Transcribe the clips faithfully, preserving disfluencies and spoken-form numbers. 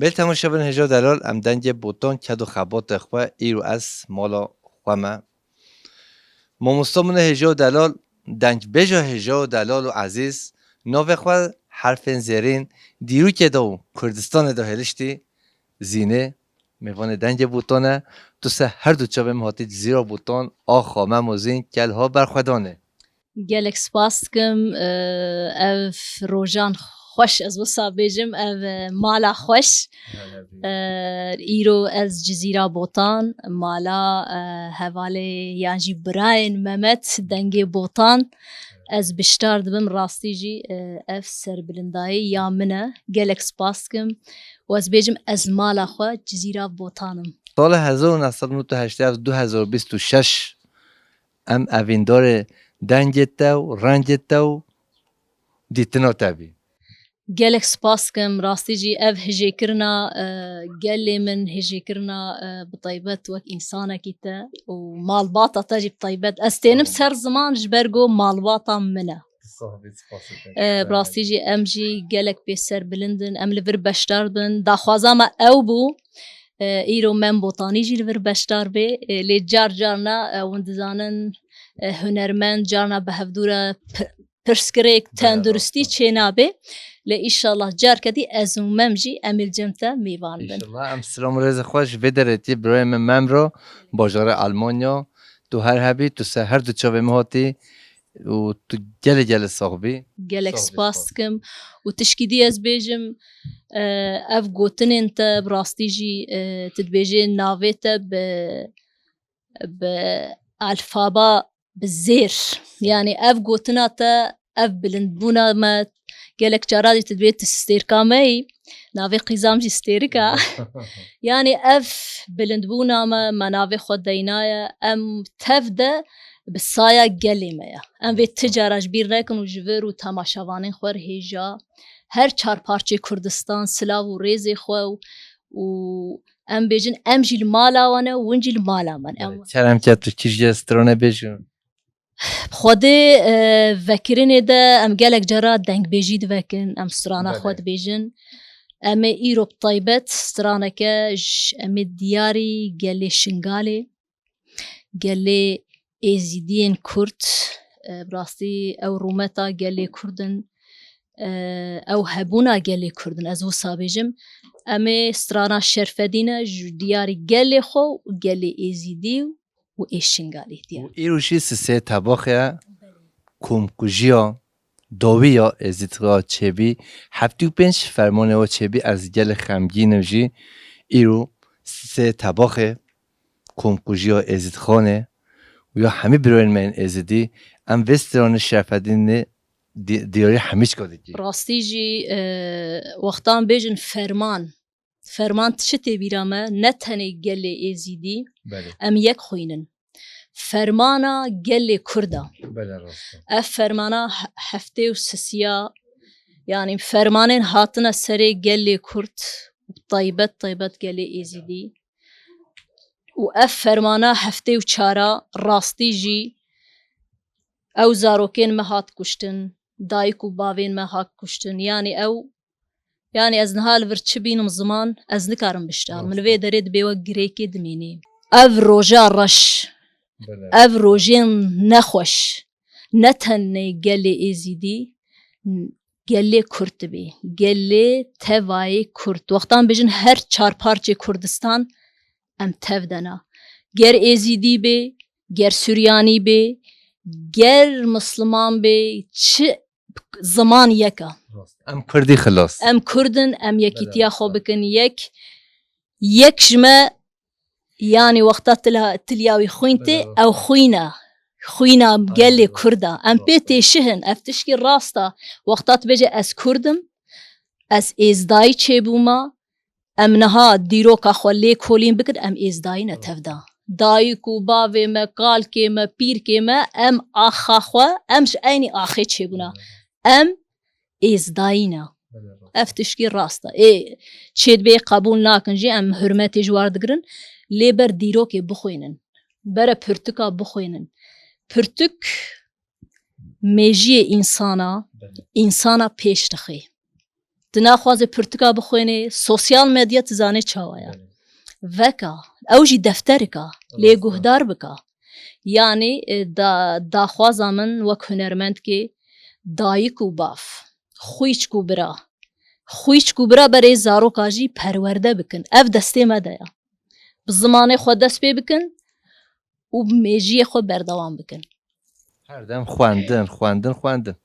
Belê temaşevanên hêja û delal, em dengê Botan ked û xebatê xwe îro ez mala xwe me. Mamosta min e hêja û delal, dengbêja hêja û delal û ezîz, navê xwe herfên zêrîn, dîrokê de û Kurdistanê de hêliştî, Zînê, mêvanê dengê Botan e, tu ser her du çavê min hatî Cizîra Botan, axa Memo Zîn, kelha berxwedanê. Gelek spas dikim, e, ev rojan xweş, ez wisa bêjim, ev, e, mala xweş. E, îro ez Cizîra Botan, mala, e, hevalê yan jî birayên Memet, dengê Botan. Ez bişdar dibim, rastî jî, e, ev serbilindayî ya min e. Gelek spas dikim û ez bêjim ez mala xwe Cizîra Botan im. Sala hezar û neh sed û nod û heştê ev du hezar û bîst û şeş em evîndarê dengê te û rengê te û dîtina te bî. Gelek spas dikim, rastî jî ev hijêkirina, e, gelê min, hijêkirina, e, bi taybet wek însanekî te û malbata te jî bi taybet. Ez tênim Sağ ol. Ser ziman ji ber ku malbata min e. Sağ ol, spas û teşekkür E, ederim. Rastî jî em jî gelek pê serbilind in, em li vir beşdar bin. Daxwaza me ew bû, e, îro Mem Botanî jî li vir beşdar bê. E, lê car carna, e, hûn dizanin, e, hunermend carna bi hevdû re p-, pirsgirêk, Bele, tenduristî rast e. Çênabe. Lê îşallah carke dî ez û Mem jî em ê li cem te mêvan bin. Înşallah. Em silam û rêzê xwe ji vê derê tî birayê min Mem re, bajarê Almanya. Tu her hebî, tu ser her du çavê min hatî û tu gelê gelê sax bî. Gelek Sax bî, spas spas. Dikim. Û tişkî dî ez bêjim, e, ev gotinên te bi rastî jî, e, tu dibêjê navê te bi, bi alfaba bi zêr. Yanî ev gotina te, ev bilindbûna me, gelek cara jî tu dibê tu stêrka me yî, navê qîza min jî Stêrika. Yanî ev bilindbûna me, me navê xwe deynaye, em tev de bi saya gelê me ye. Em vê ti cara ji bîr nekin û ji vir û temaşevanên xwe re hêja her çar parçeyê Kurdistan silav û rêzê xwe û, û em bêjin em jî li mala wan ne û hûn jî li mala me ne. Em Kerem ke tu kî jî strane bêjin. Bi Xwedê, e, vekirinê de em gelek cara dengbêjî divekin, em strana Belê. Xwe dibêjin. Em ê îro bi taybet straneke ji, em ê diyarî gelê Şingalê, gelê Êzîdiyên Kurd, e, bi rastî ew rûmeta gelê Kurd in, e, ew hebûna gelê Kurd in, ez wisa bêjim. Em ê strana Şerfedîn e ji diyarî gelê xwe û gelê Êzîdî û ê Şingalê diye. Û îro jî sisê tebaxê komkujiya dawî ya Êzîdixa çêbî, heftê û pênc fermanê wa çêbî, ez gelê xemgîn im jî. Îro sisê tebaxê komkujiya Êzîdxanê û ya hemî birayên me yên Êzîdî, em vê stranê Şerfedînê di-, diyarî hemîçka dikî. Rastî jî, e, wextan bêjin ferman, Ferman çi tê bîra me, ne tenê gelê Êzîdî, Belê. Em yek xwînin. Fermana gelê Kurd e. Belê, rast e. Ev fermana he-, heftê û sisiya, yanî fermanên hatine serê gelê Kurd, taybet, taybet gelê Êzîdî. Û ev fermana heftê û çara rastî jî ew zarokên me hat kuştin, dayik û bavên me hat kuştin. Yanî ew Yanî ez niha li vir çi bînim ziman, ez nikarim biştarim. Min vê derê dibê wek girêkê dimînî. Ev roja reş, Belê. Ev rojên nexweş, ne tenê gelê Êzîdî, gelê Kurd dibê. Gelê tevayê Kurd. Wextan bêjin her çar parçê Kurdistan em tev de ne. Ger Êzîdî bê, ger Suryanî bê, ger Misliman bê, çi ziman yek e. Rast. Em Kurdî xilas. Em Kurd in, em yekîtiya Belê, xwe rast. Bikin yek. Yek ji me, yanî wexta tila-, tilya wî xwîn tê, Belê, rast. Ew xwîn e. Xwîna gelê Kurd e. Em pê têşihin, ev tişkî rast e. Wexta tu bêje ez Kurd im, ez êzdayî çêbûma, em niha dîroka xwe lê kolîn bikin, em êzdayî ne tev de. Dayik û bavê me, kalkê me, pîrkê me, em axa xwe, em ji eynî axê çêbûna. Em êzdayî ne. Ev tişkî rast e. Ê, çêdibê qebûl nakin jî, em hurmetê ji war digirin. Lê ber dîrokê bixwînin. Bere pirtika bixwînin. Pirtik mêjiyê însana, Belê. Însana pêş dixê. Tu naxwazê pirtika bixwênê, sosyal medya tu zanê çawa ya. Belê. Veka, ew jî defterika, lê guhdar bika. Yanî, e, da-, daxwaza min wek hunermendkê dayik û bav, xwîçk û bira, xwîçk û bira berê zaroka jî perwerde bikin. Ev destê me de ya. Bi zimanê xwe dest pê bikin û bi mêjiyê xwe berdewam bikin. Her dem xwendin, xwendin, xwendin.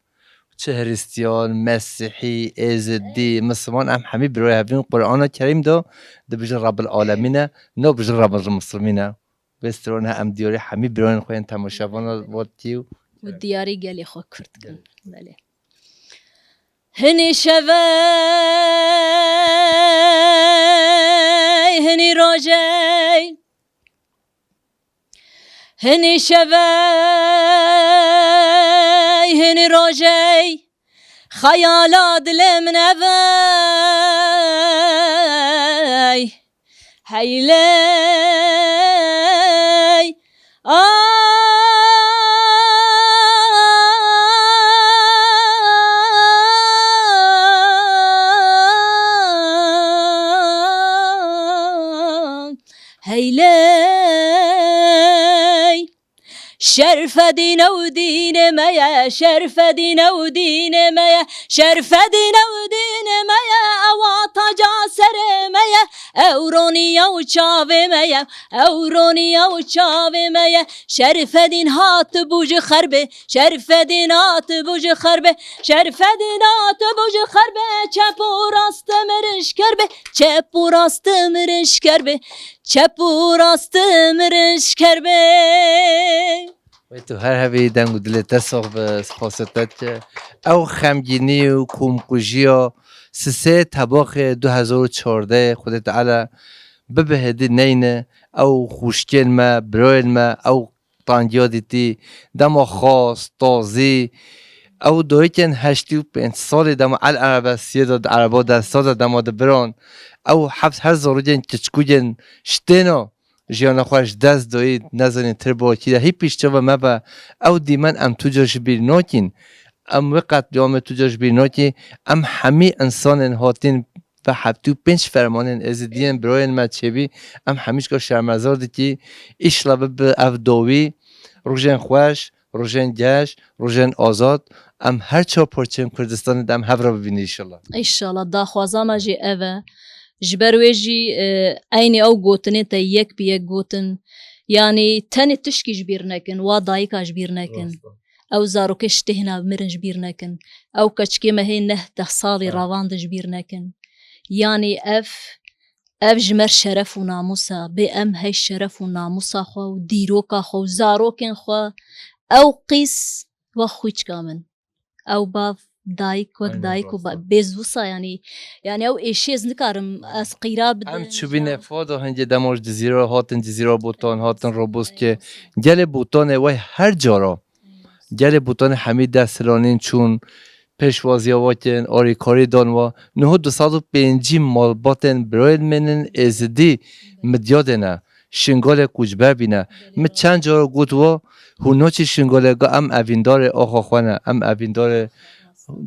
Çi Hristiyan, Mesîhî, Êzidî, Misliman, em hemî birayê hev in. Qur'ana Kerîm de dibêje Rabbil Alemîn e, nabêje Rabbil Muslimîn e. Vê strona em diyarê hemî birayên xwe yên temaşevana vatî û Û diyarî gelê xwe Kurd dikin. Belê. Hinî şevey, hinî rojey, hinî şevey, hinî rojey, xeyala dilê min evey. Heyley, ah, heyley. Şerfedîn ew dînê me ye, Şerfedîn ew dînê me ye, Şerfedîn ew dînê me ye, ewa taca serê me ye, ew roniya û çavê me ye, ew roniya û çavê me ye. Şerfedîn hat bû ji xerbê, Şerfedîn hat bû ji xerbê, Şerfedîn hat bû ji xerbê, çep û rastê mirin ji kerbê, çep û rastê mirin ji kerbê. Çep û rastê mirin ji kerbê. Wê tu her hebî, deng û dilê te sax be, spasê te dike. Ew xemgînî û komkujiya sisê Tebaxê du hezar û çardeh Xwedê Teala bibe hêdî neyne, ew xwişkên me, birayên me, ew tangiya dîtî, dema xas, tazî, ew dayikên heştê û pênc salî dema El Erebe siyê de di ereba desta de dema dibiran, ew heft her zarokên kiçikûgên ştêna jiyana xwe ji dest dayî, nezanîn tir bakî de hî pîş çava me be, ew dîmen em tu car ji bîr nakîn. Em wê qetlîamê tu car ji bîr nakî, em hemî însanên hatîn ve heftê û pênc fermanên êzidiyên birayên me çêbî, em hemîşka şermezar dikî. Îşla bibe ev dawî, rojên xweş, rojên geş, rojên azad, em her çar parçeyên Kurdistanê de em hev re bibînin înşallah. Înşallah, daxwaza me jî ev e. Ji ber wê jî, e, eynî ew gotinê te yek bi yek gotin. Yanî tenê tişkî ji bîr nekin, wa dayika ji bîr nekin. Rast e. Ew zarokê ji têhna mirin ji bîr nekin. Ew keçikê me hê neh deh salî, ha, ravandin ji bîr nekin. Yanî ev, ev ji me r şeref û namûs e. Bê em hey şeref û namûsa xwe û dîroka xwe û zarokên xwe, ew qîz wek xwîçka min. Ew bav, dayik wek, aynen, dayik û rast ba-, e. Bêz wisa yanî, yanî ew êşê ez nikarim, ez qîra bidim. Em çûbîne fada hingê dema ji Cizîra hatin, Cizîra Botan, hatin Roboskê. Gelê Botanê wey her cara. Gelê Botanê hemî dest hilanîn çûn, pêşwaziya we kirin, alîkarî dan we. Niho du sed û pêncî malbatên birayên min in êzidî Midyadê ne, Şingalê koçber bîne. Min çend cara got we, hûn naçî Şingalê, ga em evîndarê axa xwe ne, em evîndarê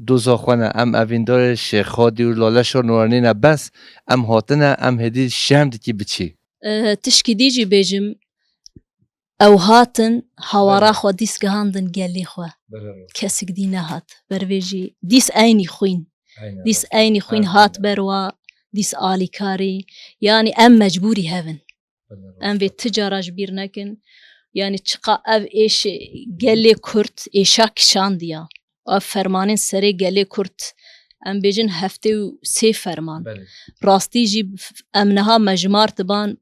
doza xwe ne, em evîndarê Şêxadî û Laleşa Nuranî ne, bes em hatine, em hêdî şerm dikî biçî. Eh, tişkî dî jî bêjim, ew hatin, hawara, belê, xwe dîs gihandin gelê xwe. Belê, rast. Kesik dî nehat. Ber vê jî dîs eynî xwîn. Aynen, dîs rast. Eynî xwîn, aynen, hat ber wa, dîs alîkarî. Yanî em mecbûrî hev in. Belê, rast. Em vê ti cara ji bîr nekin. Yanî çiqa ev êş gelê Kurd êşa kişandiya. Ev fermanên serê gelê Kurd, em bêjin heftê û sê ferman. Belê. Rastî jî em niha mejmar diban,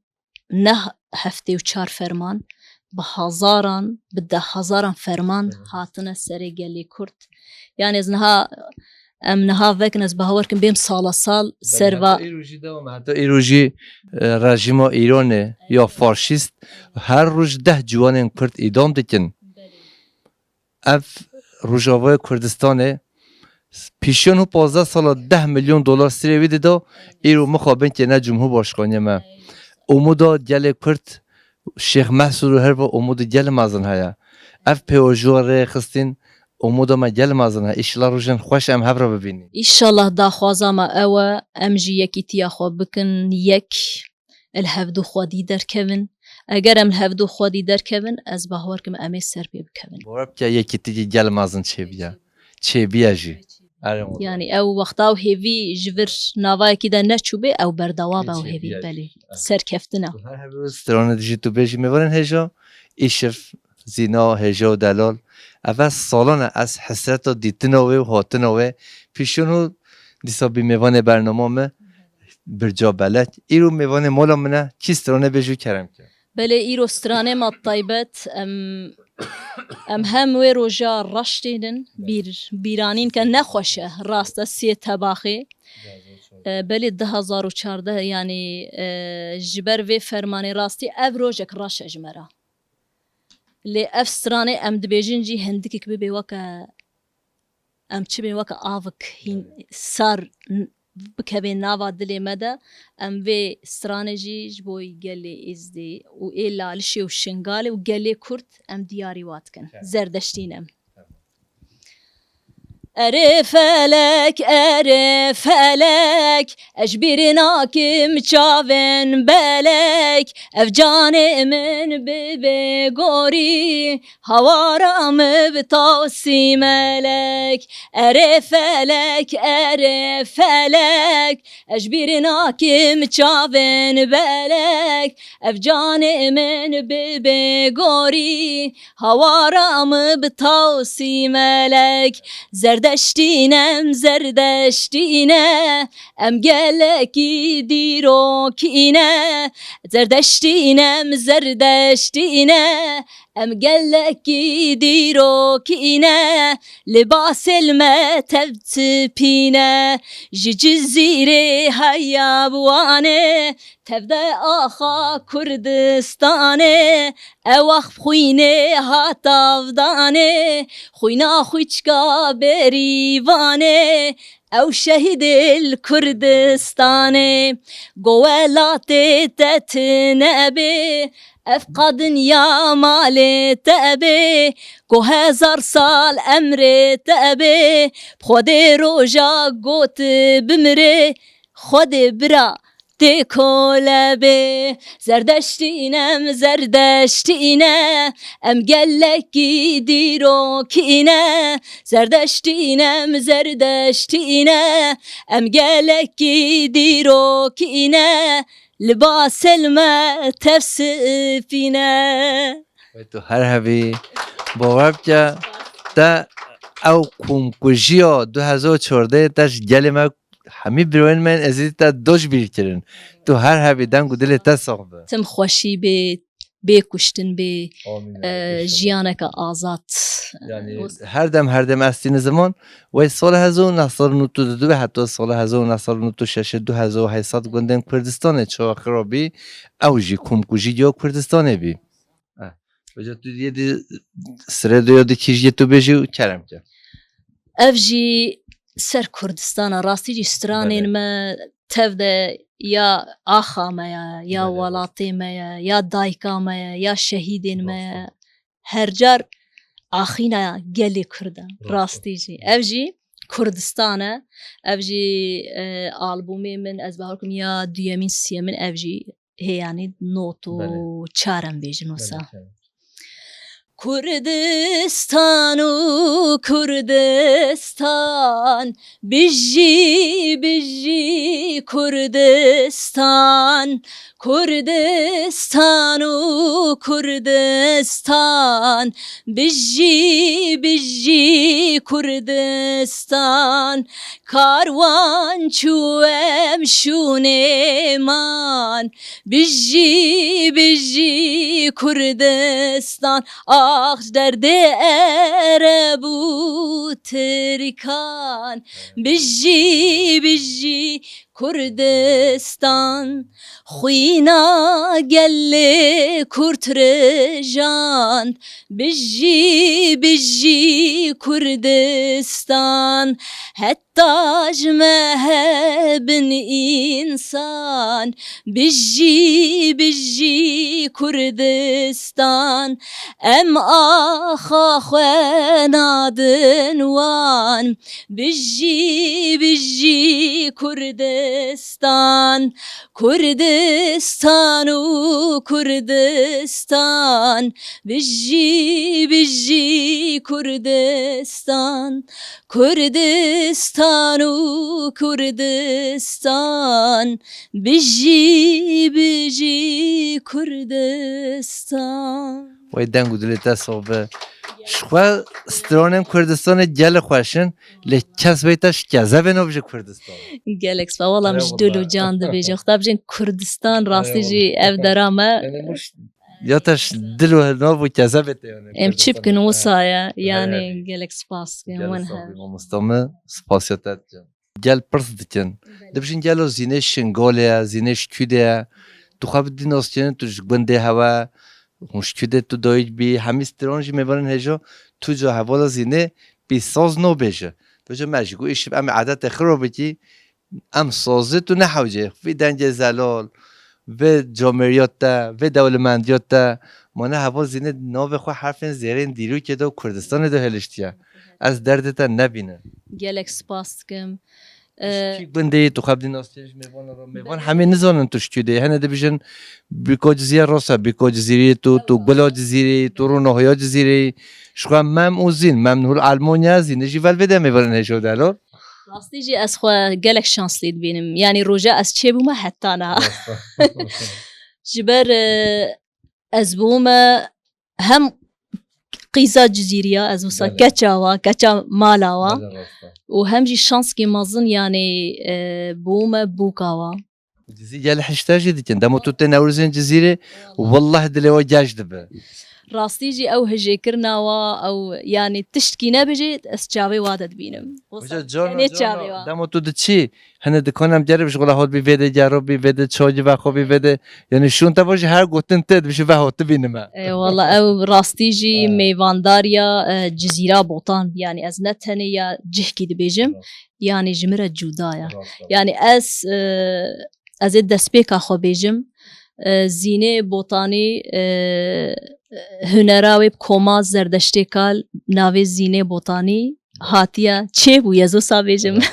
ne heftê û çar ferman, bi hezaran, bi deh hezaran ferman, ferman, hatine serê gelê Kurd. Yanî ez niha, em niha vekin, ez bawer kim bêm sala sal, belê, ser va. Heta îro jî devam, heta îro jî, e, rejîma Îranê ya faşîst her roj deh ciwanên Kurd îdam dikin. Belê. Ev Rojavayê Kurdistanê pîşiya nû pazdeh sala deh milyon dolar sirê wî dida, îro mixabin kê ne cumhurbaşkanê me. Umuda gelê Kurd, Şêx Mesûd û herva umudu gelê mezin heye. Ev pêvajoya rê xistin, Umuda me gel mezin e. Îşillah rojên xweş em hev re bibînîn. Înşallah daxwaza me ew e, em jî yekîtiya xwe bikin yek, li hevdû xwedî derkevin. Eger em li hevdû xwedî derkevin, ez bawer kim em ê ser pê bikevin. Bawer bike yekîtî gel mezin çêbiye. Çêbiye jî. Erê wala. Yanî ew wexta û hêvî ji vir navayekî de neçûbê, ew berdewam e û hêvî, belê. Serkeftin e. Tu her hebû stranê dijî tu bêjî mêvanên hêja, îşev, zîna, hêja û delal. Ev e salan e ez hesreta dîtina wê û hatina wê. Pîşon û dîsa bî mêvanê bernama me Birca Belek. Îro mêvanê mala min e, kî stranê bêjî û kerem ke. Belê îro stranê me taybet, em, em hem wê roja reş tênin, bîr, bîranîn ke nexweş e, rast e, sê tebaxê. E, belê du hezar û çardeh, yanî, e, ji ber vê fermanê rastî ev rojek reş e ji me re. Lê ev stranê em dibêjin jî hindikek bibê weke, em çi bên weke avik hîn sar n-, bikevê nava dilê me de, em vê stranê jî ji bo gelê Êzdî û ê Lalişê û Şingalê û gelê Kurd em diyarî wa dikin. Zerdeştî ne em. Erê felek, erê felek, ez ji bîr nakim çavên belek, ev canê min bibê gorî, hawara min bi tawsî melek. Erê felek, erê felek, ez ji bîr nakim çavên belek, ev canê min bibê gorî, hawara min bi tawsî melek. Zerdeştî ne em, Zerdeştî ne, em gelekî dîrokî ne. Zerdeştî ne em, Zerdeştî ne, em gelekî dîrokî ne. Libasê li me tev tipî ne, ji Cizîrê heya bi Wanê, tev de axa Kurdistanê, ew ax bi xwînê hat avdanê, xwîna xwîçka Bêrîvanê, ew şehîdê li Kurdistanê. Go welatê te tune bê, ev qa dinya malê te bê, go hezar sal emrê te bê, bi Xwedê roja got bimirê, Xwedê bira tê kole bê. Zerdeştî ne em, Zerdeştî ne, em gelekî dîrokî ne. Zerdeştî ne em, Zerdeştî ne, em gelekî dîrokî ne. Libasê li me tev sipî ne. Wey tu her hebî. Bawer bike te ew komkujiya du hezar û çardeh te ji gelê me hemî birayên me yên Êzidî te doj bîr kirin. Tu her hebî, deng û dilê te sax be. Tim xweşî bê, bê kuştin bê, Amîn, e, ya Rebbî, înşallah. Jiyaneke azad. Yanî her dem, her dem ez tînim ziman, wey sala hezar û neh sed û nod û du heta sala hezar û neh sed û nod û şeş, du hezar û heyt sed gundên Kurdistanê çawa xirab bî, ew jî komkujî ya Kurdistanê bî. Eh, Hoca tu yê di sirê de ya di kî jî tu bêjî û kerem ke. Ev jî ser Kurdistan e, rastî jî stranên Belê. me tev de ya axa me ye, ya Belê, welatê me ye, ya dayika me ye, ya şehîdên me ye. Rast e. Her car axîna gelê Kurd e, Rast e. rastî jî. Ev jî Kurdistan e, ev jî, e, albûmê min, ez bawer kim ya duyemîn, siyemîn, ev jî hê, yanî not û Belê. çar em bêjin wisa. Belê, çar. Kurdistan û Kurdistan, bijî, bijî Kurdistan. Kurdistan û Kurdistan, bijî, bijî Kurdistan. Karwan çû em şûnê man, bijî, bijî Kurdistan. Ax ji derdê Ereb û Tirkan, bijî, bijî Kurdistan, xwîna gelê Kurd rijand, bijî, bijî Kurdistan. Heta ji me hebin însan, bijî, bijî Kurdistan. Em axa xwe nadin wan, bijî, bijî Kurdistan. Kurdistan û Kurdistan, bijî, bijî Kurdistan. Kurdistan û Kurdistan, bijî, bijî Kurdistan. Wey deng û dilê te sobe. Ji xwe stranên Kurdistanê gelek xweş in, lê kes bêta ji kezebê nabêje Kurdistan. Gelek spas. Wala min ji dil û can dibêje. Xweda bijin Kurdistan rastî jî ev dera me. Ya te ji dil û nav û kezebê te yanî. Em çi bikin wisa ye? Yanî gelek spas dikim. Gelek spas dikim mamosta me. Spasiya te dikim. Gel pirs dikin. Dibêjin gelo Zînê Şingalê ye, Zînê ji kû de ye. Tu xwe bidî naskirîn, tu ji gundê hewe, hûn ji kû de tu dayik bî, hemî stran jî mêvanên hêja, tu ca hevala Zînê bî saz nabêje. Dibêje me ji ku îşiv em ê edetê xwe ro bikî, em sazê tu nehewcê. Vî dengê zelal, vê camêriya te, vê dewlemendiya te, mane heval Zînê navê xwe herfên zêrên dîrokê de û Kurdistanê de hêliştiye. Ez derdê te nebînim. Gelek spas dikim. Ji kî gundê yî tu xwe bidî naskirîn ji mêvana re? Mêvan hemî nizanin tu ji kû de yî. Hene dibêjin Bîko Cizîrê, rast e, Bîko Cizîrê yî tu, tu Gula Cizîrê yî, tu Ronahiya Cizîrê yî. Ji xwe Mem û Zîn, Mem hûl Almanya, Zînê jî vel vê demê verin hêjo delor. Rastî jî ez xwe gelek şanslî dibînim. Yanî roja ez çêbûme heta niha. Ji ber, e, ez bûme hem qîza Cizîriya, ez wisa keça wa, keça mala wa. Û hem jî şanskî mezin, yanî, e, bûme bûka wa. Cizîr gel hişta jî dikin. Dema tu tê Newrozên Cizîrê, wellah dilê wa geş dibe. Rastî jî ew hijêkirina wa, ew, yanî tiştkî nebêjê, ez çavê wa de dibînim. Wisa tenê çavê wa. Dema tu diçî, hene dikan em gerê bi ji xwe re hot bî vê de gero bî vê de çaw cî vexwe bî vê de. Yanî şûn te bo jî her gotin te dibêjî veho tu bînime. E, wala ew rastî jî mêvandariya, e, Cizîra Botan. Yanî ez ne tenê ya cihkî dibêjim, yanî ji min re cuda ye. Yanî ez, e, ez ê destpêka xwe bêjim. E, Zînê Botanî, e, hunera wê bi koma Zerdeştê kal navê Zînê Botanî hatiye çêbûye, ez wisa bêjim.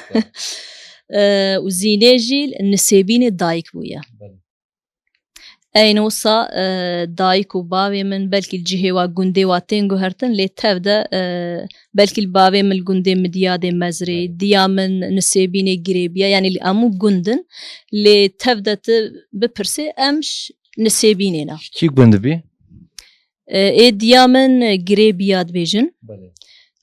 E, û Zînê jî li Nisêbînê dayik bûye. Eyn wisa, e, dayik û bavê min belkî li cihê wa gundê wa tên guhertin, lê tev de, e, belkî li bavê min li gundê Midyadê Mezrê, diya min Nisêbînê Girêbiya, yanî li hemû gund in, lê tev de tu bipirsê em ji Nisêbînê ne. Ji kî gund bî? E, ê diya min Girêbiya dibêjin. Belê.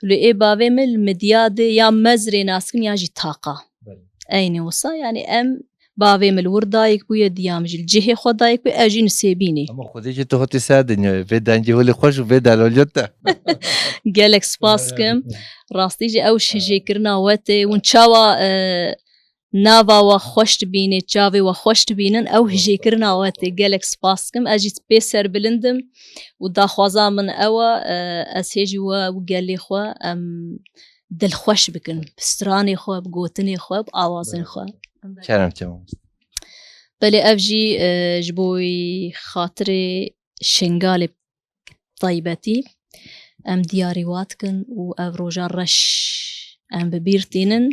Lê ê bavê min li Midyadê ya Mezrê nas dikin ya jî Taqa. Belê. Eynî wisa, yanî em bavê min li wir dayik bûye, diya min jî li cihê xwe dayik bûye, ez jî Nisêbînê. Ama Xwedê jî tu hatî ser dinyayê, vê dengê holê xweş û vê delaliya te. Gelek spas dikim. Rastî jî ew hijêkirina we tê. Hûn çawa, e, nava we xweş dibînê, çavê we xweş dibînin, ew hijêkirina we tê. Gelek spas dikim. Ez jî pê serbilind im û daxwaza min ew e, e, ez hê jî we û gelê xwe em dilxweş bikin, bi stranê xwe, bi gotinê xwe, bi awazên xwe. Kerem te mamoste. Belê ev jî, e, ji bo xatirê Şingalê taybetî em diyarî wa dikin û ev roja reş em bi bîr tînin.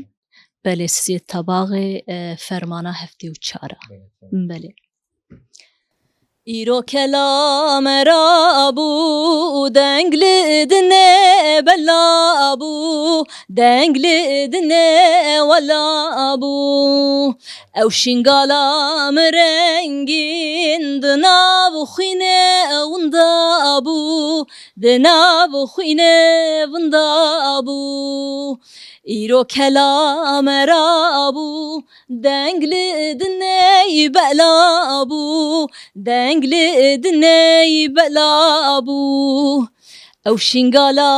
Belê sisê Tebaxê, e, fermana heftê û çar a. Belê. Îro kela me rabû, deng li dinê bela bû, deng li dinê wela bû. Ew Şingala min rengîn di nav xwînê winda bû, di nav xwînê winda bû. Îro kela me rabû, deng li dinê bela bû, deng li dinê bela bû. Ew şîngala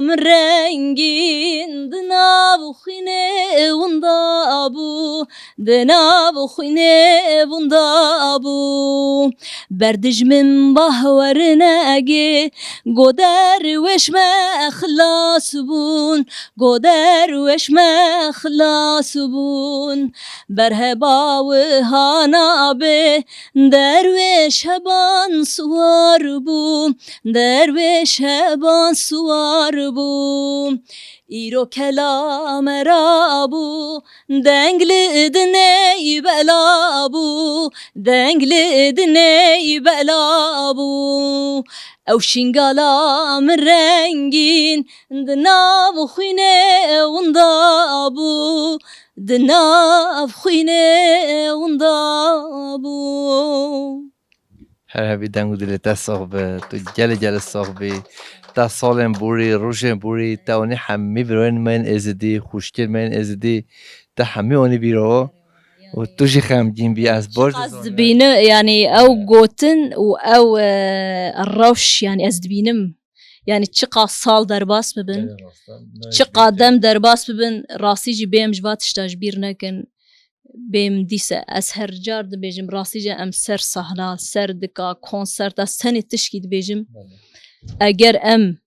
min rengîn di nav xwînê winda bû, di nav xwînê winda bû. Berdijmin bahwerinegê, go derwêş me xilas bûn, go derwêş me xilas bûn. Berheba wiha nabe, derwêş heban siwar bû, derwêş heban siwar bû. Îro kela me rabû, deng li dinê bela bû, deng li dinê bela bû. Ew şîngala min rengîn di nav xwînê winda bû, di nav xwînê winda bû. Her hebî, deng û dilê te sax be, tu gelê gelê sax bî. Te salên borî, rojên borî, te anî hemî birayên me yên Êzidî, xwişkên me yên Êzidî, te hemî anî bîra û tu jî xemgîn bî. Ez baş Çiqas dizanim. Dibînim, yanî ew Evet. gotin û ew, e, rewş, yanî ez dibînim. Yanî çiqa sal derbas bibin, Gelê rast e. Ne çiqa gerçek. dem derbas bibin, rastî jî bêm ji va tişta ji bîr nekin. Bêm dîse ez her car dibêjim, rastî jî em ser sahna, ser dika, konsert, ez tenê tişkî dibêjim. Belê. Eger em,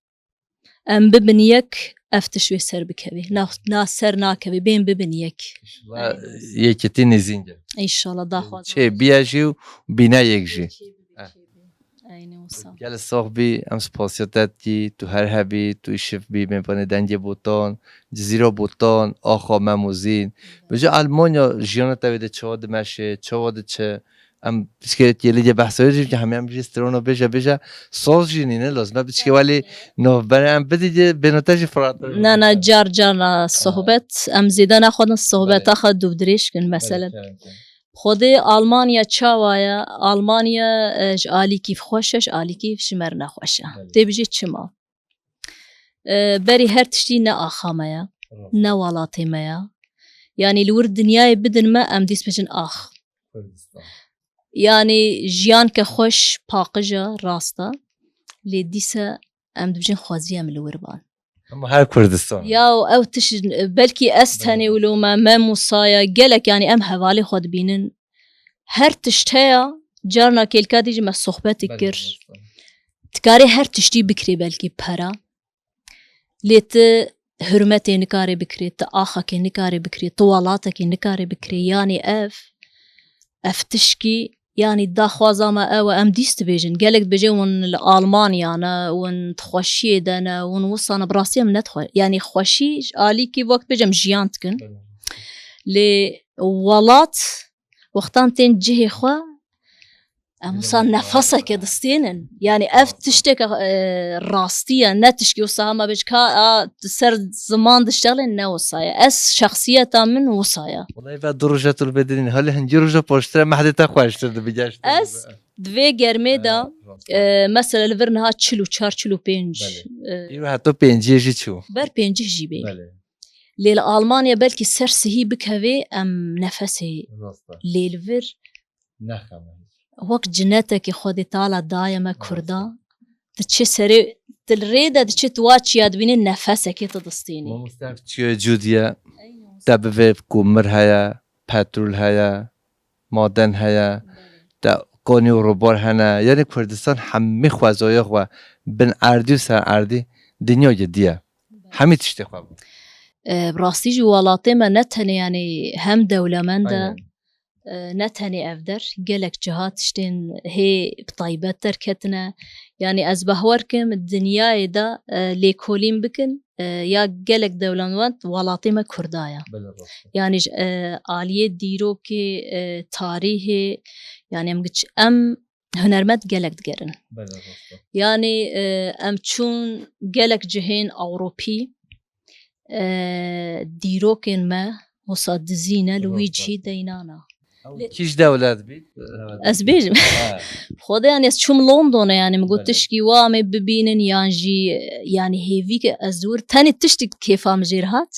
em bibin yek, ev tişt wê ser bikevê. Na, na ser nakevê, bêm bibin yek. Înşallah Aynen. yekîtî nêzîng e. Înşallah, daxwaz. Çê biye jî û bîne yek jî. Çê bibe, Eh. çê bibe. Aynen wisa. Gelê sax bî, em spasiya te dikî, tu her hebî, tu îşiv bî, mêvanê Dengê Botan, Cizîra Botan, axa Mem û Zîn. Bêje Almanya jiyana te wê de çawa dimeşe, çawa diçe? Em piçkê yê lê behsa wê dikî, hemî em jî strana bêje, bêje saz jî nîne, lazim e piçkê welê navbere em bidî, bêna te jî firat. Na, na, car car na sohbet, em zêde naxwazin sohbeta Belê. xwe dûvdirêj kin, Belê, meselen. kerem, kerem. Xwedê Almanya çawa ye? Almanya, e, ji alî kîf xweş e, ji alî kîf ji me re nexweş e. Belê. Tê bijî çima? E, berî her tiştî ne axa me ye, Rast. ne welatê me ye. Yanî li wir dinyayê bidin me, em dîs bijin ax. Kurdistan. Yanî jiyanke xweş paqij e, rast e. Lê dîse em dibijin xwezî em li wir ban. Ama her Kurdistan. Ya ew tişt, belkî ez Belê. tenê wilo me, me Musaya, gelek, yanî em hevalê xwe dibînin. Her tişt heye, carna kêlka dî jî me sohbetê Belê, kir. rast e. Dikarê her tiştî bikirê, belkî pera. Lê tu hurmetê nikarê bikirê, tu axakê nikarê bikirê, tu welatekê nikarê bikirê. Yanî ev, ev tişkî, yanî daxwaza me ew e, em dîs dibêjin. Gelek dibêje hûn li Almanya ne, hûn di xweşiyê de ne, hûn wisa ne. Bi rastî em ne dixwe-, yanî xweşî ji alîkî wek bêjim jiyan dikin. Belê. Lê welat wextan tên cihê xwe, em wisa Bilmiyorum. nefeseke distênin. Yanî ev Tamam. tişteke, e, rastî ye, ne tişkî wisa hema bêj ka, a, di ser ziman diştexlên, ne wisa ye. Ez şexsiyeta min wisa ye. Welayi ve du roja tu li bê dinîn. Halê hingî roja paştire mehdê te xweştir dibi, gerçekten. Ez di vê germê de, Evet, rast. e, mesela li vir niha çil û çar, çil û pênc, Belê. e, Îro heta pênciyê jî çû. ber pêncî jî bê. Belê. Lê li Almanya belkî ser sihî bikevê, em nefesê Rast e. lê li vir. Nexeme. Wek cinetekî Xwedê Teala daye me Rast e. Kurda. Diçe serê, tu li rê de diçe tu wa çiya dibînî, nefesekê tu distînî. Mamoste, ev çiyo cû diye, te bivê ku mir heye, petrol heye, maden heye, Belê. te kanî û robar hene. Yanî Kurdistan hemî xwezaya xwe bin erdî û ser erdî dinya gidiye. Hemî tiştê xwe bû. E, bi rastî jî welatê me ne tenê, yanî hem dewlemend e, Aynen. e, ne tenê ev der, gelek ciha tiştên hê bi taybet derketine. Yanî ez bahwer kim dinyayê de, e, lêkolîn bikin, e, ya gelek dewlemend welatê me Kurda ye. Belê, rast e. Yanî ji, e, aliyê dîrokê, e, tarîhê, yanî em giç-, em hunermend gelek digerin. Belê, rast e. Yanî, e, em çûn gelek cihên Ewropî, e, dîrokên me wisa dizî ne, li wî Rast e. cihî deynana. Ew Lê- kîj dewlet bî? Ez bêjim. Ha. Xwedê, yanî ez çûm Londonê, yanî min got Belê. tişkî wa em ê bibînin, yan jî, yanî hêvî ke ez li wir tenê tiştî kêfa min jêr hat.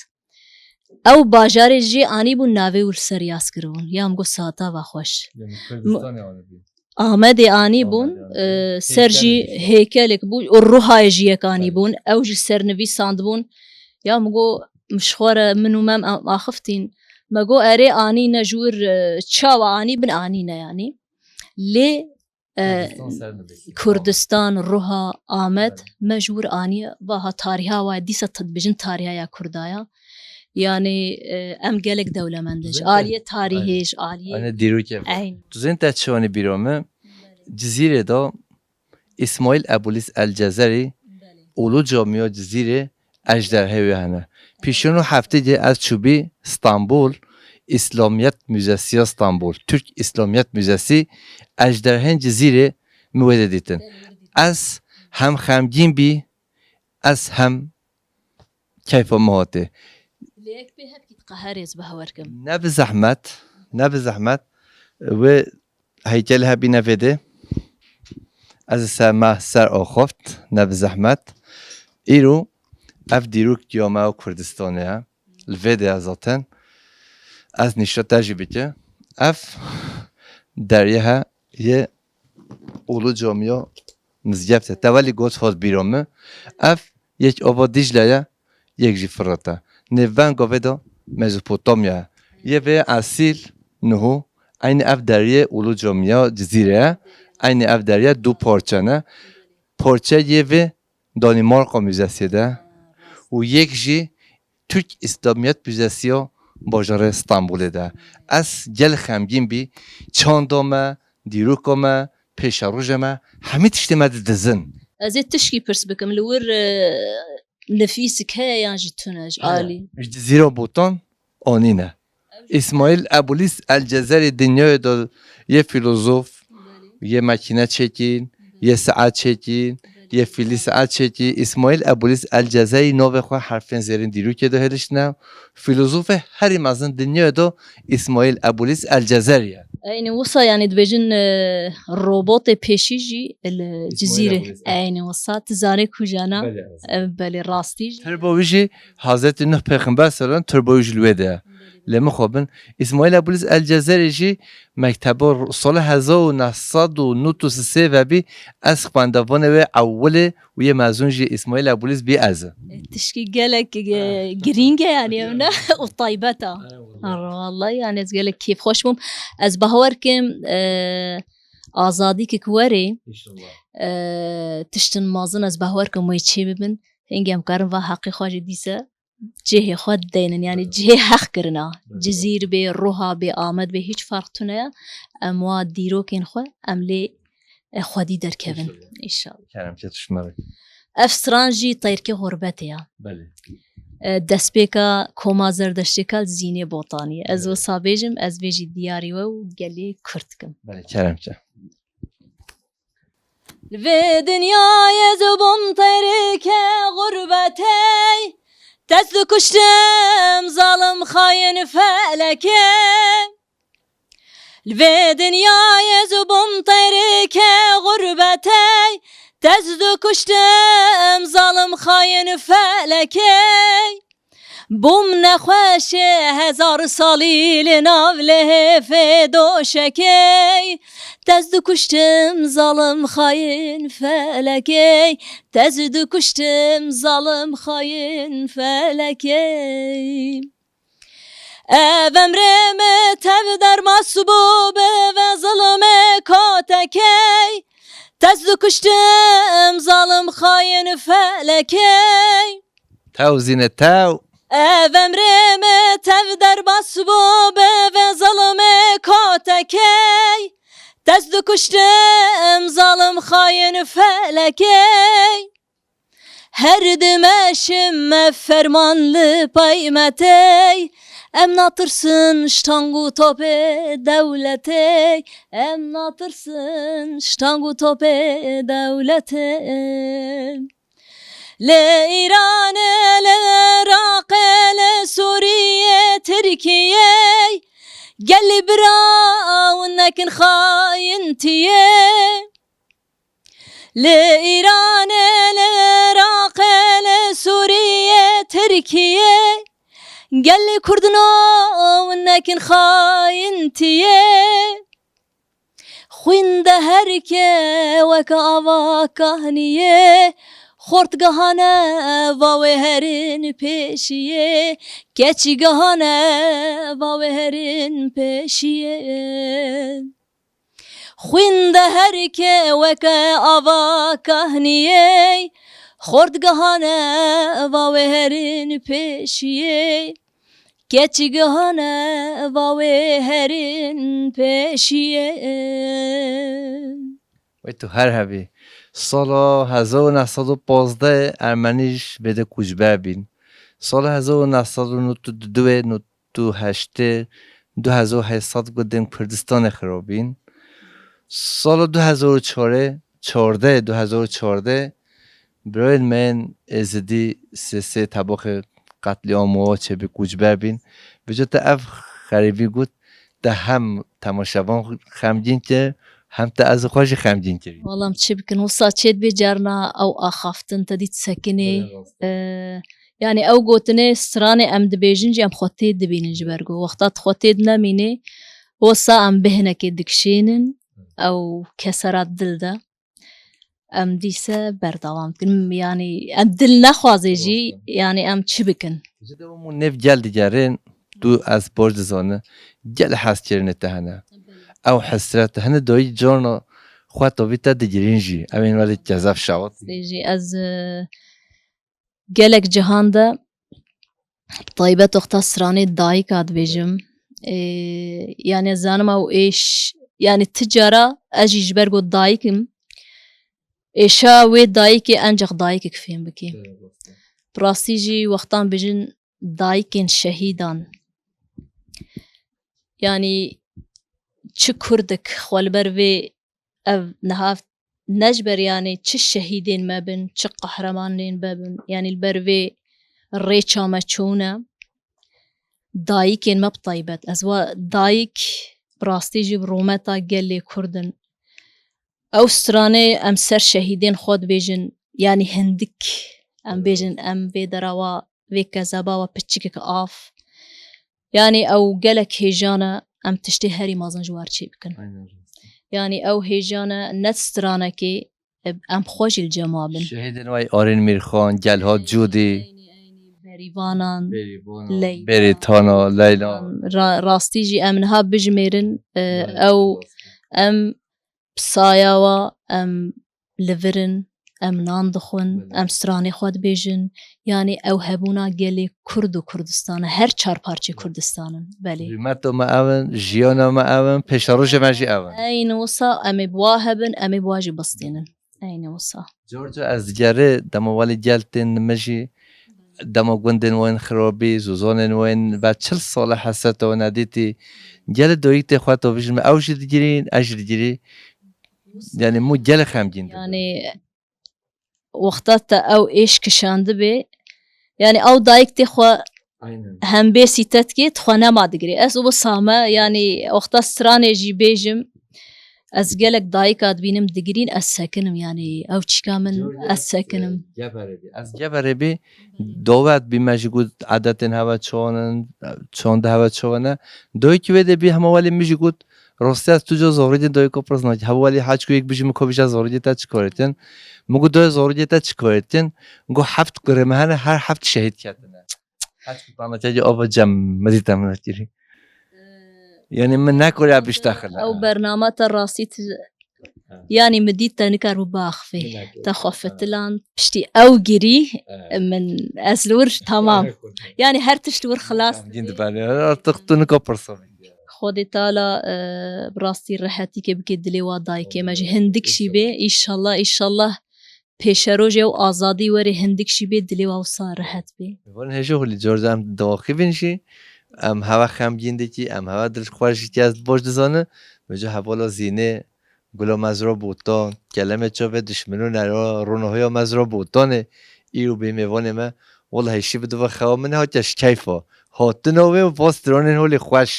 Ew bajarê jê anîbûn navê wir ser yaz kiribûn. Ya min got saeta va xweş. Yanî Kurdistanê anîbûn. Amedê anî bûn, Amedê anî bûn. e, ser jî Heykelek jî. Heykelek bû û ruhayê jî yek anî Evet. bûn. Ew jî sernivîsand bûn. Ya min got, min ji xwe re min û Mem a-, axiftin. Me got, erê anî ne ji wir, e, çawa anî bin anî ne yanî. Lê, e, Kurdistan sernivîs. Kurdistan, ruha, Amed, Evet. me ji wir aniye, vaha tariha wa dîsa te dibêjin tariha ya Kurda ya. Yani, e, em gelek dewlemend in. Ji Zaten aliyê tarihê, Aynen. ji aliyê Aynen dîrokê. Eyn. Tu zên te çi anî bîra min? Cizîrê de Îsmaîl Ebulîs El Cezerî, Belê. Ulu Camiya Cizîrê, ejderhê wê hene. Pîşeno heftê de ez çûbî Stanbul, İslamiyet Müzesi ya Stanbul, Türk İslamiyet Müzesi, ejderhên Cizîrê min wê de dîtin. Belê, wê de dîtin. Ez hem xemgîn bî, ez hem keyfa min hatê. Lê yek pê hepkî diqeherê ez bawer kim. Ne bi zehmet, ne bi zehmet. Wê heykel hebî ne vê de. Ez ê ser me ser axaft, ne bi zehmet. Îro ev dîrok ya me ya Kurdistanê ye. Li vê de ye zaten. Ez nîşte te jî bike. Ev derye he yê Ulu Camiya Mizgefte. Te welî got hat bîra min. Ev yek ava Dîcle ye, yek jî Firat e. Nêvbenga vê de Mezopotamya ye. Yê vê esîl niho, eynî ev deriyê Ulu Camiya Cizîrê ye. Eynî ev deriye du parçe ne. Parçe yê vê Danîmarka Müzesiyê de û yek jî Türk İslamiyet Müzesi ya bajarê Stenbolê de. Ez gel xemgîn bî, çanda me, dîroka me, pêşeroja me, hemî tiştê me didizin. Ez ê tişkî pirs bikim, li wir, e, nifîsik heye yan jî tune ji Heye. alî? Ji Cizîra Botan anîne. Îsmaîl Ebulîs El Cezerî dinyayê de yê fîlozof, yê makîne çêkîn, yê saet çêkîn, yê fîlî saet çêkî. Îsmaîl Ebulîs El Cezerî navê xwe herfên zêrên dîrokê de hêliştine. Fîlozofê herî mezin dinyayê de Îsmaîl Ebulîs El Cezerî ye. Eynî wisa, yanî dibêjin, e, robotê pêşî jî li Îsmaîl Cizîrê. Ebulîs, e. Eynî wisa, tu zanê kujana? Belê, ez E, belê, rastî jî. Turba wî jî Hazretî Nuh Pêxember selam turba wî jî li wê de ye. Lê mixabin, Îsmaîl Ebulîs El Cezerî jî mekteba sala hezar û neh sed û nod û sê ve bî, ez xwendevanê wê ewilê û yê mezûn jî Îsmaîl Ebulîs bî ez. E, tişkî gelek, e, girîng e, yanî, ew ne? Û taybet e. Eyvallah. Wallahî, yanî, ez gelek kêfxweş bûm. Ez bawer kim, e, azadî ki werê, İnşallah. e, tiştin mezin ez bawer kim wê çê bibin. Hingê em karin va heqê xwe jî dîse cihê xwe deynin, yanî Evet. cihê heq kirina. Evet. Cizîr bê, Ruha bê, Amed bê, hiç fark tune ye. Em wa dîrokên xwe, em lê, e, xwedî derkevin. İnşallah. İnşallah. Kerem ke tişt me. Ev stran jî teyrkê xurbetê ye. Belê. E, destpêka koma Zerdeştê kal Zînê Botanî ye. Ez Evet. wisa bêjim, ez vê jî diyarî we û gelê Kurd kim. Belê, kerem ke. Li vê dinyayê ez bûm teyrêke xurbetê, dest dikuştim zalim xayên felekê. Li vê dinyayê ez bûm teyrêke xurbetê, dest dikuştim zalim xayên felekê. Bûm nexweşê hezar salî li nav lihêfê doşekê. Dest dikuştim zalim xayên felekê, dest dikuştim zalim xayên felekê. Ev emrê min tev dermas bû bi vê zilmê kotekê. Dest dikuştim zalim xayên felekê. Tew Zîne, tew. Ev emrê min tev derbas bû bi vê zilmê kotekê. Dest dikuştim zalim xayên felekê. Her dimeşim me ferman li pey me tey. Em natirsin ji tang û topê dewletê. Em natirsin ji tang û topê dewletê. Li Îranê, li Iraqê, li Sûriyê, Tirkiyê, gelî bira hûn nekin xayintiyê. Li Îranê, li Iraqê, li Sûriyê, Tirkiyê, gelî Kurdino hûn nekin xayintiyê. Xwîn de herike weke ava kahniyê, xort gihane va wê herin pêşiyê, keçî gihane va wê herin pêşiyê. Xwîn de herike weke ava kahniyê, xort gihane va wê herin pêşiyê, keçî gihane va wê herin pêşiyê. Wey tu her hebî. Sala hezar û neh sed û pazdeh Ermenî ji vê de koçber bîn. Sala hezar û neh sed û nod û du ê, nod û heştê, du hezar û heyt sed gudên Kurdistanê xirabîn. Sala du hezar û çardeh, çardeh, du hezar û çardeh, birayên me yên Êzidî sê sê tebaxê qetlîam û çêbî koçber bîn. Vêca te ev xerîbî got, te hem temaşevan xemgîn kir, hem te ez û xwe jî xemgîn kirî. Wala em çi bikin, wisa çê dibê carna ew axaftin te dît sekinê. Belê rast e. Ee, yani ew gotinê stranê em dibêjin jî em xwe tê dibînin ji ber ku wexta tu xwe tê dinemînê, wisa em bêhnekê dikişênin ew kesera dil de. Em dîse berdewam dikin. Yani em dil nexwaze jî, rast e, yani em çi bikin? Ji de hemû nêv gel digerin, tu ez baş dizane, gel hez kirinê te hene. Ew hesret hene dayî carna xwe tovî te digirîn jî. Ew ên welê kezef şewat. Jî ez, e, gelek cihan de bi taybet wexta stranê dayika dibêjim. Ê, yani ez zanim ew êş, yani ti cara ez jî ji ber ku dayik im, êşa wê dayikê enceq dayikek fêm bikê. Bi rastî jî wextan bijin dayikên şehîdan. Yani çi kurdik xwe li ber vê ev niha ne ji ber, yani, çi şehîdên me bin, çi qehremanên me bin, yani, li ber vê rêça me çûne, dayikên me bi taybet. Ez wa dayik bi rastî jî bi rûmeta gelê Kurd in. Ew stranê em ser şehîdên xwe dibêjin, yani, hindik em bêjin, em vê dera wa vê kezeba we piçikek av. Yani ew gelek hêjan e, em tiştê herî mezin ji war çê bikin. Aynen rast. Yani ew hêjan e, ne stranekê, e, em xwe jî li cem wa bin. Şehîdên wê Arîn Mîrxan, Gelha Cûdî. Eynî, eynî, Berîvanan, Berîvanan, Leyla. Berîtana, Leyla. Ra-, rastî jî em niha bijimêrin, e, ew, em bi saya wa em li vir in, em nan dixwin, belê, em stranê xwe dibêjin. Yanî ew hebûna gelê Kurd û Kurdistan e. Her çar parçeyê Kurdistan in. Belê. Rûmeta me ew in, jiyana me ew in, pêşerojê me jî ew in. Eynî wisa em ê bi wa hebin, em ê bi wa jî bistînin. Eynî wisa. Cor cor ez digerî dema welî gel tên li me jî, dema gundên we yên xirabî, zozanên we yên ve çil sal e hesreta we nedîtî, gelê dayik tê xwe tovî ji me, ew jî digirîn, ez jî digirî. Yani mû gelê xemgîn dibin. Yani wexta te ew êş kişandibê, yani ew dayik tê xwe, aynen, hembêsî te dikê, tu xwe nema digirê. Ez wisa me, yani wexta stranê jî bêjim, ez gelek dayika dibînim digirîn, ez sekinim, yani ew çîka min, cor cor ez sekinim. Geverê bî. Ez geverê bî, dawet bî me jî got edetên heve çawan in, çand heve çawan e. Dayikî wê de bî hema welê min jî got, rastî ez tu ca zarokê dayika pirs nakî. Hema welê heçku yek bijî min kovî ja zarokê te çi karê tin? Min got dayê zarokê te çi karê tin? Got heft kurê min hene, her heft şehîd ketine. Heçku tanekekî ava cem min dî te min kirî. Yani min nekarî ev biştexile. Ew bername te rastî ti-, yani min dît te nikaribû biaxivî. Te xwe fitiland, piştî ew girî, min ez li wir tamam. Yani her tişt li wir xilas dibî. Artık tu nika pirsa bî. Xwedê Teala, e, bi rastî rehetîkê bike dilê wa dayikê me jî hindik jî bê. Înşallah, înşallah. Pêşerojê û azadî werê hindik jî bê, dilê wa wisa rehet bê. Van hêja holî cor em diaxivin jî, em heve xemgîn dikî, em heve dilxweş dikî, ez baş dizane, vêca hevala Zînê, Gula Mezra Botan, kelemê çavê dişmino nera, ronahoya Mezra Botanê, îro bê mêvanê me, wela hêşî bi diva xewa min hatiye ji keyfa. Hatina wê û va stranên holê xweş.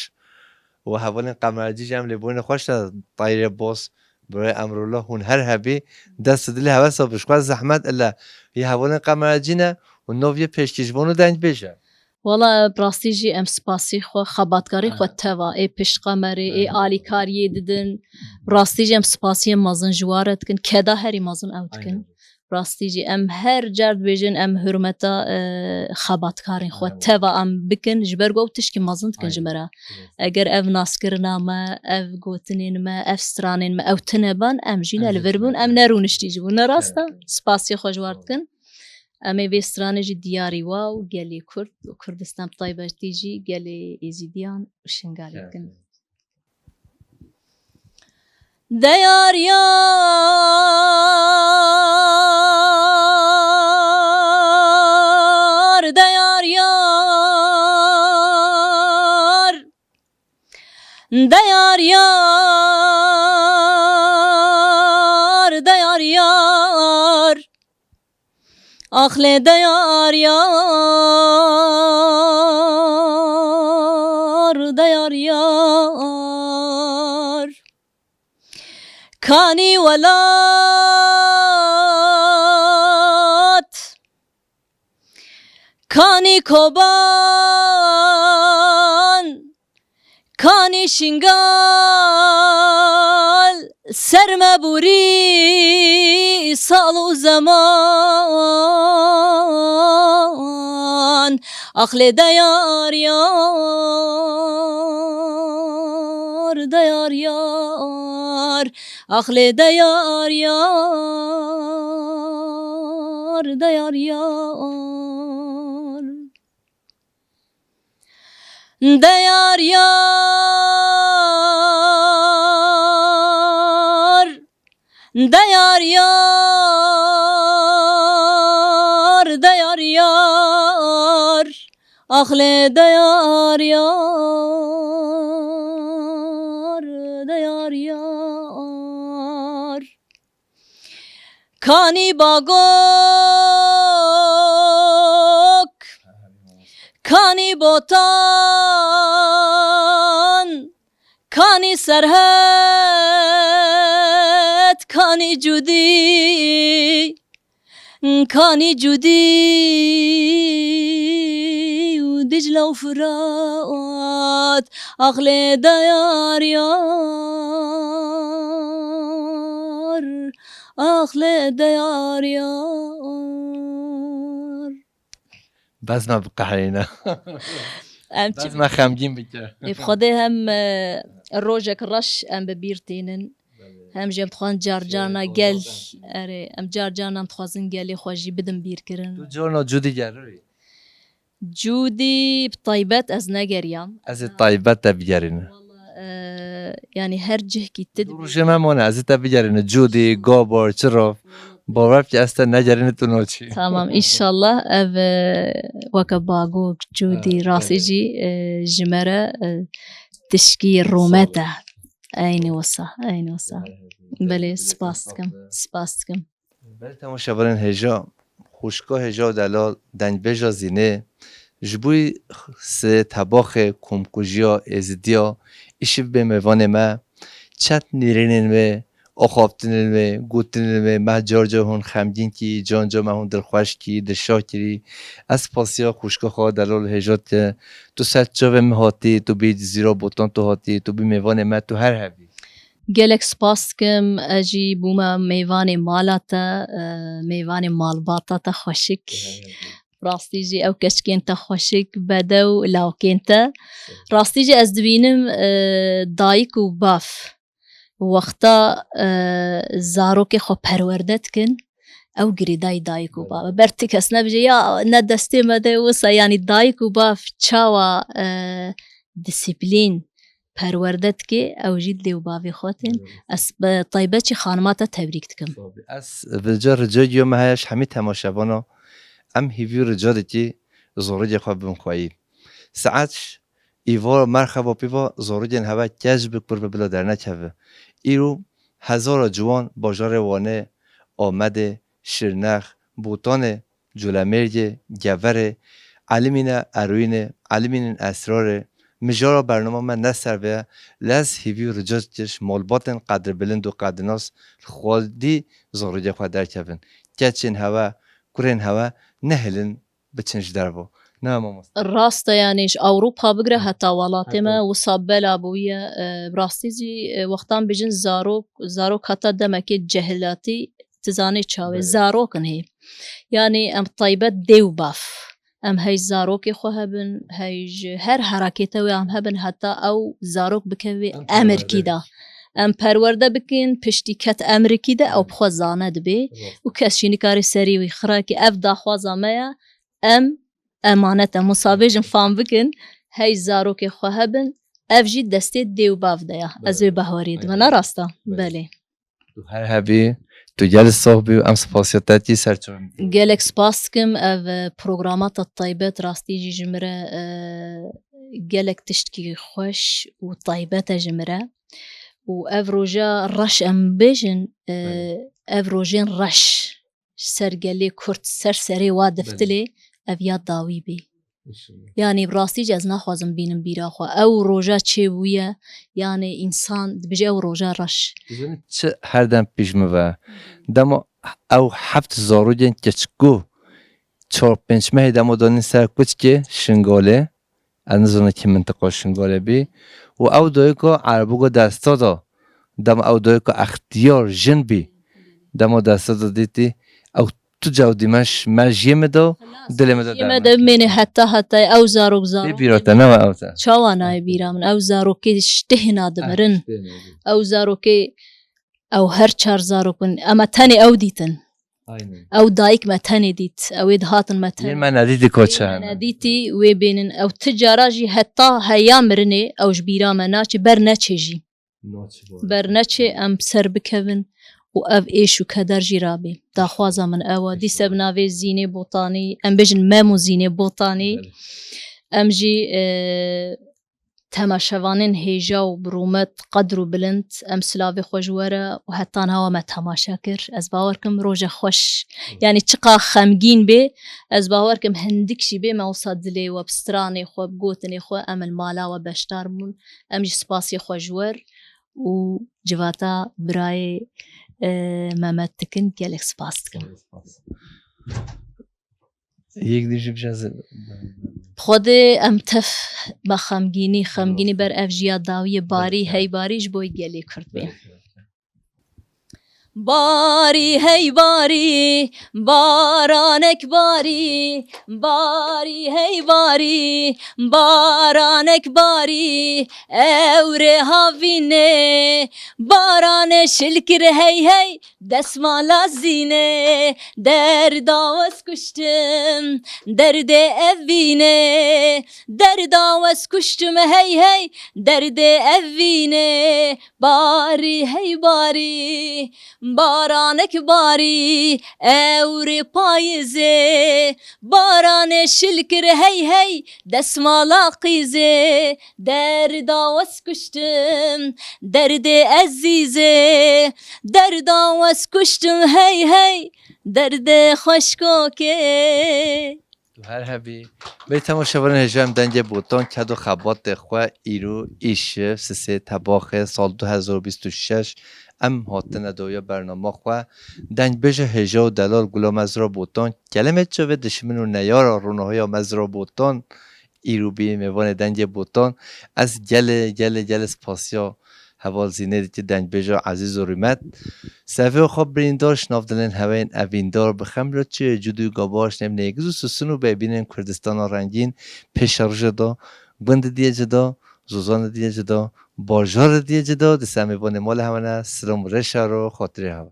Û hevalên Qemercî jî em lê bûne xweş e, Tayrê Boz, Birayê Emrullah, hûn her hebî, dest û dilê hevesa bi ji xwe zehmet ile. Yê hevalên Qemercî ne û nav yê pêşkêşvan û dengbêj e. Wala bi rastî jî em spasî xwe, xebatkarî xwe teva, ê pişt kamerê, ê alîkariyê didin. Bi rastî jî em spasiyê mezin ji wan re dikin. Keda herî mezin ew dikin. Aynen. Bi rastî jî em her car dibêjin em hurmeta, e, xebatkarên xwe teva em bikin, ji ber ku ew tişkî mezin dikin ji me re. Eger ev naskirina me, ev gotinên me, ev stranên me, ew tune ban, em jî ne li vir bûn, em ne rûniştî jî bûn. Ne rast e? Spasiyê xwe ji wan dikin. Em ê vê stranê jî diyarî we û gelê Kurd û Kurdistan bi taybetî jî gelê Êzîdiyan û Şingalê bikin. Diyar yar, diyar yar. Diyar yar, diyar yar. Ax lê diyar yar, diyar yar. Kanî welat, kanî Koban, kanî Şingal, ser me bûrî sal û zeman. Ax lê diyar yar, diyar yar. Ax lê diyar yar, diyar yar. Diyar yar, diyar yar, diyar yar. Ax lê diyar yar, diyar yar. Kanî Bagok, kanî Botan, kanî Serhed, kanî Cûdî, kanî Cûdî û Dicle û Firat. Ax lê diyar yar, ax lê diyar yar. Bes me biqehrîne. Em çi Bes me xemgîn bike. Ê bi Xwedê hem, e, rojek reş em bi bîr tînin. Belê. Hem jî em dixwazin car Şêr carna gel, Kozan. Erê, em car carna em dixwazin gelê xwe jî bidin bîrkirin. Tu carna Cûdî gerî? Cûdî bi taybet ez negeriyam. Ez ê taybet te bigerînim. Wala, e, yanî her cihkî tu Du dibî. Rojê me mane, ez ê te bigerînim. Cûdî, Gabar, Çirav. Bawer bike ez te negerînim tu naçî. Tamam, înşallah ev, e, weke Bagok, Cûdî, Ha, rastî evet. jî, e, ji me re, e, tişkî rûmet e. Sağ ol. Eynî wisa, eynî wisa. Belê, spas dikim, spas dikim. Belê temaşevanên hêja, xwişka hêja û delal, dengbêja Zînê, ji bo sê tebaxê komkujiya Êzidiya, îşiv bê mêvanê me, çend nîrînên wê, axaftinên wê, gotinên wê, me car car hûn xemgîn kî, can car me hûn dilxweş kî, dilşa kirî. Ez spasiya xwişka xwe delal hêja dike. Tu ser çavê min hatî, tu bî Cizîra Botan tu hatî, tu bî mêvanê me, tu her hebî. Gelek spas dikim, ez jî bûme mêvanê mala te, e, mêvanê malbata te xweşik. Rastî jî ew keçikên te xweşik, bedew lawkên te. Rastî jî ez dibînim, e, dayik û bav wexta, e, zarokê xwe perwerde dikin, ew girêdayî dayik û bav e. Ber ti kes nebêje, ya ne destê me de wisa, yanî dayik û bav çawa, e, disiplîn perwerde dike, ew jî lê û bavê xwe tên. Evet. Ez bi taybet jî xanima te tebrîk dikim. Tabii. Ez vêca rica giyo me heye ji hemî temaşevana. Em hîvî rica dikî zorîgê xwe bibin xweyî. Saet ş-, îva merxeba pîva zorîgên heve keç bi kur bi bila dernekeve. Îro hezara ciwan bajarê Wanê, Amedê, Şirnex, Botanê, Colemêrgê, Geverê, elimîne eroînê, elimînin esrarê, mijara bernama me ne ser vê ye, lez hîvî û rica dikir ji malbatên qedrbilind û qedrnas li xwedî zorîgê xwe derkevin. Keçên hewe, kurên hewe nehêlin biçin ji derve. Ne mamoste. Rast e, yanî ji Ewropa bigire heta welatê me wisa bela bûye. E, bi rastî jî, e, wextan bijin zarok, zarok heta demekê cehilatî tu zanê çawa zarok in hê. Yanî em taybet dê û bav. Em hey zarokê xwe hebin, hey ji her herakête wê em hebin heta ew zarok bikeve emirkî de. Em perwerde bikin, piştî ket emirkî de ew bi xwe zane dibe û kes jî nikarê serî wî xirakî. Ev daxwaza me ye. Em emanet e. Musabêjin fam bikin, hey zarokê xwe hebin, ev jî destê dê û bav de ye. Ez wê behwarî dime. Ne rast e? Belê. Tu her hebî, tu gelî sox bî û em spasiya te dikî ser çawa. Gelek spas dikim. Ev, e, programa te taybet rastî jî ji min re, e, gelek tiştkî xweş û taybet e ji min re. Û ev roja reş em bêjin, e, ev rojên reş ji ser gelê Kurd, ser serê wa diftilê, ev ya dawî bî. Yanî bi rastî jî ez naxwazim bînim bîra xwe. Ew roja çêbûye, yanî însan dibêje ew roja reş. Dizanî çi her dem pêş min ve? Dema ew heft zarokên keçik ku çar pênc mehê dema danîn ser kuçkê Şingalê, ez nizanim kî mintiqa Şingalê bî, û ew dayika erebûka desta da, dema ew dayika extiyar jin bî, dema desta da dîtî, ew tu caw dî me ş-, me jiyê min de, dilê min de Jiyê me de bimêne heta heta ew zarok zarok. Bê bîra te, ne ew te. Çawa nayê bîra min? Ew zarokê ji tihna dimirin. Ew zarokê, ew her çar zarok in. Em tenê ew dîtin. Aynen. Ew dayik me tenê dît. Ew ê dihatin me tenê. Yên me nedîtî koçe. Yên me nedîtî wê bênin. Ew ti cara jî heta heya mirinê ew ji bîra me naçe, ber neçe jî. Naçe bor. Ber neçe em ser bikevin û ev êş û keder jî rabê. Daxwaza min ew e. Dîse bi navê Zînê Botanî, em bêjin Mem û Zînê Botanî. Belê. Em jî, e, temaşevanên hêja û bi rûmet, qedr û bilind, em silavê xwe ji we re û heta niha we me temaşe kir. Ez bawer kim roja xweş, yanî çiqa xemgîn bê, ez bawer kim hindik jî bê, me wisa dilê we bi stranê xwe, bi gotinê xwe, em li mala we beşdar bûn. Em jî spasê xwe ji we û civata birayê, e, Mehmet dikin, gelek spas dikim. Yek dî jî bijeze. Xwedê em tev be xemgînî, xemgînî ber ev jiya dawiyê barî, hey barî ji bo gelê Kurd bê. Barî hey barî, baranek barî, barî hey barî, baranek barî, ewrê havînê, baranê şilkir hey hey, Desmala Zînê, derda wez kuştim, derdê evînê, derda wez kuştim hey hey, derdê evînê, barî hey barî, baranek barî, ewrê payizê, baranê şilkir hey hey, desmala qîzê, derda wez kuştim, derdê ezîzê, derda wez kuştim hey hey, derdê xweşkokê. Tu her hebî. Bê temaşevanên hêja em Dengê Botan ked û xebatê xwe îro îşev sisê Tebaxê sal du hezar û bîst û şeş em hatine dawiya bernama xwe. Dengbêja hêja û delal Gulam Ezra Botan, kelemê çavê dişmin û neyara ronahiya Mezra Botan, îro bî mêvanê Dengê Botan. Ez gelê, gelê, gelê spasiya heval Zînê dikî dengbêja ezîz û rîmet. Sevê xwe birîndar ji nav dilên heveyên evîndar bi xemla çi cudû gabaş nêm nêgiz û susun û bêbînên Kurdistana rengîn pêşerojê da, gund diye cida, zozan diye cida, bajar diye cida, di ser mêvanê mala hewe ne, silam û rêşa ro, xatirê hewe.